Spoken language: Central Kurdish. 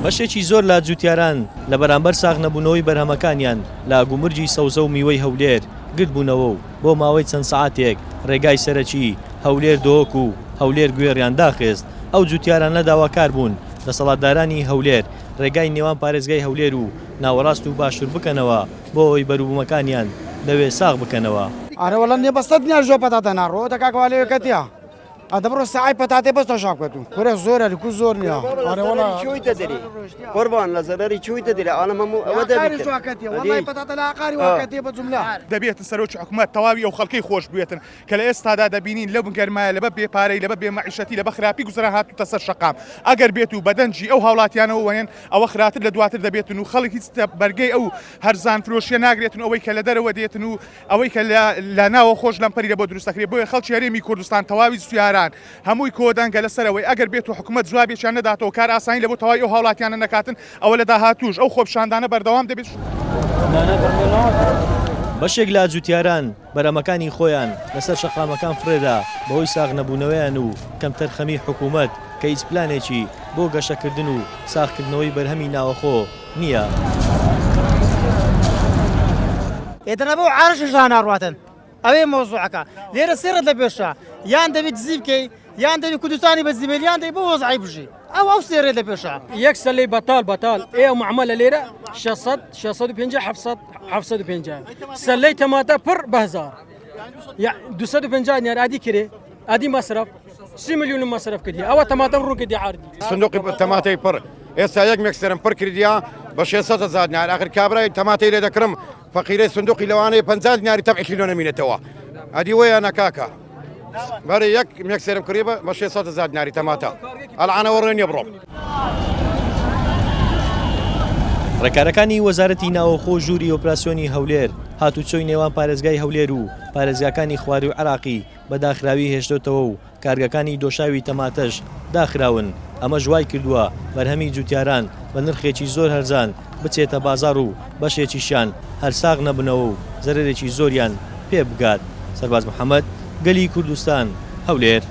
بەشێکی زۆر لە جوتیاران لە بەرامبەر ساغ نەبوونەوەی بەرهەمەکانیان لە گومرگی سەوزە و میوەی هەولێر گردبوونەوە و بۆ ماوەی چەند سەعاتێک رێگای سەرەکی هەولێر دهۆک و هەولێر گوێڕیان داخست. ئەو جوتیارانە داواکار بوون دەسەڵاتدارانی هەولێر رێگای نێوان پارێزگای هەولێر و ناوەڕاست و باشوور بکەنەوە بۆ ئەوەی بەروبوومەکانیان لەوێ ساغ بکەنەوە. ئەرێ وەڵا نیە بە سەد دینار ژۆ پەتاتە ناڕۆ ئەوتە کاکە وا لەوێ کەتیە ئەدە بڕۆ سەعای پەتاتەی بەس تەشا بکە تو کورە زۆرە لکو زۆر نیە ئەرێ وەڵا چوویتە دەرێ قوربان لە زەرەری چوویتە دەرێ عالەم هەموو ئەوە دەبیتن وەڵای پەتاتە لە عەقاری وا کەتیە بە جوملە. دەبێتن سەرۆکی حکومەت تەواوی ئەو خەڵکەی خۆش بوێتن کە لە ئێستادا دەبینین لەو گەرمایە لەبە بێ پارەی لەبە بێ مەعیشەتی لەبە خراپی گوزەران هاتووتە سەر شەقام ئەگەر بێت و بەدەنگی ئەو هاوڵاتیانەوە وەنێن ئەوە خراتر لە دواتر دەبێتن و خەڵک هیچ بەرگەی ئەو هەرزان فرۆشیە ناگرێتن ئەوەی کە لە دەرەوە دێتن و ئەوەی کە لە ناوە خۆش لەمپەری لە بۆ دروست دەکرێت بۆیە خەڵکی هەرێمی کوردستان تەواوی جوتیاران هەمووی کۆدەنگە لەسەر ئەوەی ئەگەر بێت و حکومەت جوابێکیان نەداتەوە کار ئاسانی لە بۆ تەواوی ئەو هاوڵاتیانە نەکاتن ئەوە لە داهاتووش ئەو خۆپیشاندانە بەردەوام دەبێت. بەشێک لە جوتیاران بەرهەمەکانی خۆیان لەسەر شەقامەکان فڕێدا بەهۆی ساغنەبوونەوەیان و کەمتەرخەمی حکوومەت کە هیچ پلانێکی بۆ گەشەکردن و ساغکردنەوەی بەرهەمی ناوەخۆ نییە. ئێ دەنا بۆ عارشش لا ناڕواتن ئەوەیە مەوزوعەکە لێرە سێ ڕێت لە پێشە یان دەبی دزی بکەی یان دەبی کوردستانی بە زیبێل یان دەبی بۆ وەزعی بژی ئەو ئەو سێ ڕێت لە پێشە. یەک سەلەی بەتال بەتال ئێ معاملە لێرە 600 650 700 750 سەلەی تەماتە پڕ بە هەزار یا 250 دینار ئادی کرێ ئادی مەسرەف سی ملیۆن مەسرەف کردی ئەوە تەماتەم ڕوو کردی عاردی. سندوقی تەماتەی پڕ ئێستا یەک مێکسەرم پڕ کردیە بە 600 هەزار دینار ئاخر کابرای تەماتەی لێ دەکڕم فەقیرەی سندوقی لەوانەیە 50 دیناری تەبعیشی لۆ نەمینێتەوە ئەدی وەیە نەکاکە بەرێ یەک مێکسەرم کڕی بە 600 هەزار دیناری تەماتە ئەلعانەوە ڕێ نیە بڕۆم. ڕێکارەکانی وەزارەتی ناوەخۆ و ژووری ئۆپراسیۆنی هەولێر هاتوچۆی نێوان پارێزگای هەولێر و پارێزگاکانی خوارووی عێراقی بە داخراوی هێشتۆتەوە و کارگەکانی دۆشاوی تەماتەش داخراون، ئەمەش وایکردووە بەرهەمی جوتیاران بە نرخێکی زۆر هەرزان بچێتە بازاڕ و بەشێکیشیان هەر ساغ نەبنەوە و زەرەرێکی زۆریان پێ بگات. سەرباز محەمەد، گەلی کوردستان، هەولێر.